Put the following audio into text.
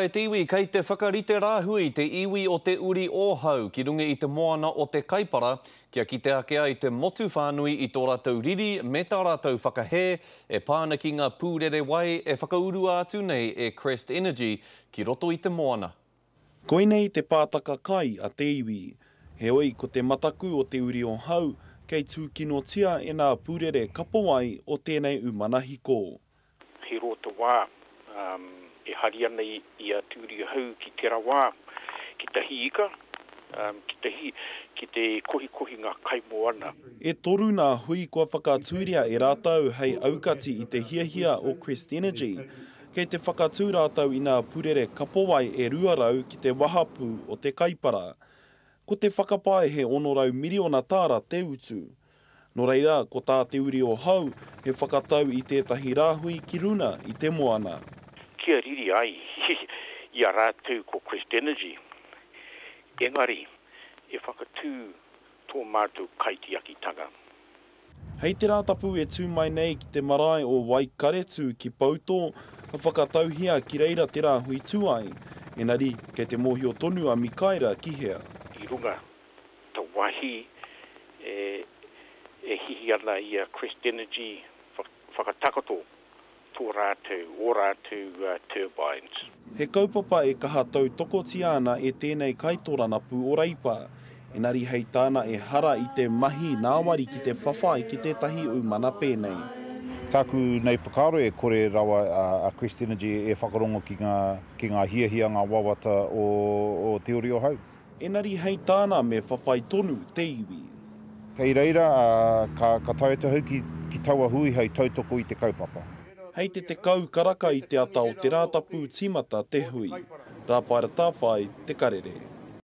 E te iwi, kei te whakarite rāhui te iwi o Te Uri o Hau ki runga i te moana o Te Kaipara kia kite ake ai te motu whānui i tō rātou riri me tā rātou whakahē e pā ana ki ngā pūrere wai e whakaurua atu nei e Crest Energy ki roto i te moana. Koinei te pātaka kai a te iwi. Heoi, ko te mataku o Te Uri o Hau, kei tūkinotia e nā pūrere kapowai o tēnei umana hiko. He roa te wā e hari ana i a Te Uri Hau ki tera wā, ki te hī ika, ki te hī, ki te kohikohi ngā kaimoana. E toru nā hui kua whakatūria e rātou hei aukati i te hiahia o Crest Energy. Kei te whakatū rātou i nā purere kapowai e 200 ki te wahapū o te Kaipara. Ko te whakapae he 600 miriona tāra te utu. Nō reira, ko tā Te Uri o Hau, he whakatau i tētahi rāhui ki runa i te moana. Kia riri ai i a rātou ko Crest Energy, engari e whakatū tō mātou kaitiakitanga. Hei te Rātapu e tū mai nei ki te marae o Waikaretu ki Poutō, ka whakatauhia ki reira te rāhui tū ai. Engari, kei te mōhio tonu a Mikaera ki hea. I runga te wahi e hihi ana i a Crest Energy whakatakoto tō rātou, ō rātou turbines. He kaupapa e kaha tautokotia ana e tēnei kaitoranapū o Reipa. Engari hei tāna ehara i te mahi nāwari ki te whawhai ki tētahi umana pēnei. Tāku nei whakaaro e kore rawa a Crest Energy e whakarongo ki ngā hiahia, ngā wawata o Te Uri o Hau. Enari hei tāna me whawhai tonu te iwi. Kei reira, ka tae atu ahau ki taua hui hei tautoko i te kaupapa. Hei te 10 karaka i te ata o te Rātapu tīmata te hui. Rāpaera Tāwhai, Te Karere.